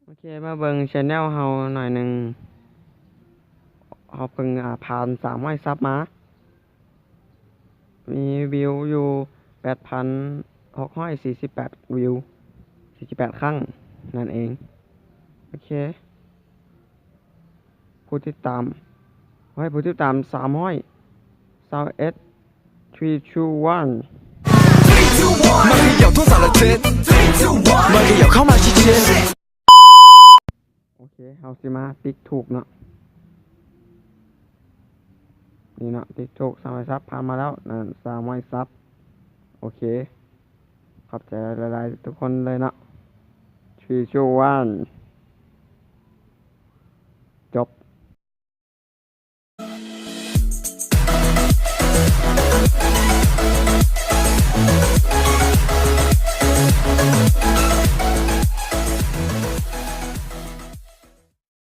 ໂອເຄ ມາເບິ່ງ channel ເຮົາໜ້ອຍໜຶ່ງ. ເຮົາເພິ່ງ ອາ ຜ່ານສາມຮ້ອຍຊັບມາ ມີວິວຢູ່ແປດພັນຫົກຮ້ອຍສີ່ສິບແປດວິວ ສີ່ສິບແປດຄັ້ງນັ້ນເອງ. ໂອເຄ ຜູ້ຕິດຕາມ ເຮົາໃຫ້ຜູ້ຕິດຕາມສາມຮ້ອຍຊາວເອັດ three two one ມາເຂຍ່າທົ່ວສາລະເທດ ມາເຂຍ່າເຂົ້າມາຊິເທດ. ໂອເຄ ເຮົາຊິມາຕິກທຸກເນາະ ນີ້ເນາະ ຕິກທຸກສາມຮ້ອຍຊັບ ຜ່ານມາແລ້ວ ນັ້ນ ສາມຮ້ອຍຊັບ. ໂອເຄ ຂອບໃຈຫຼາຍໆທຸກຄົນເລີຍເນາະ three two one.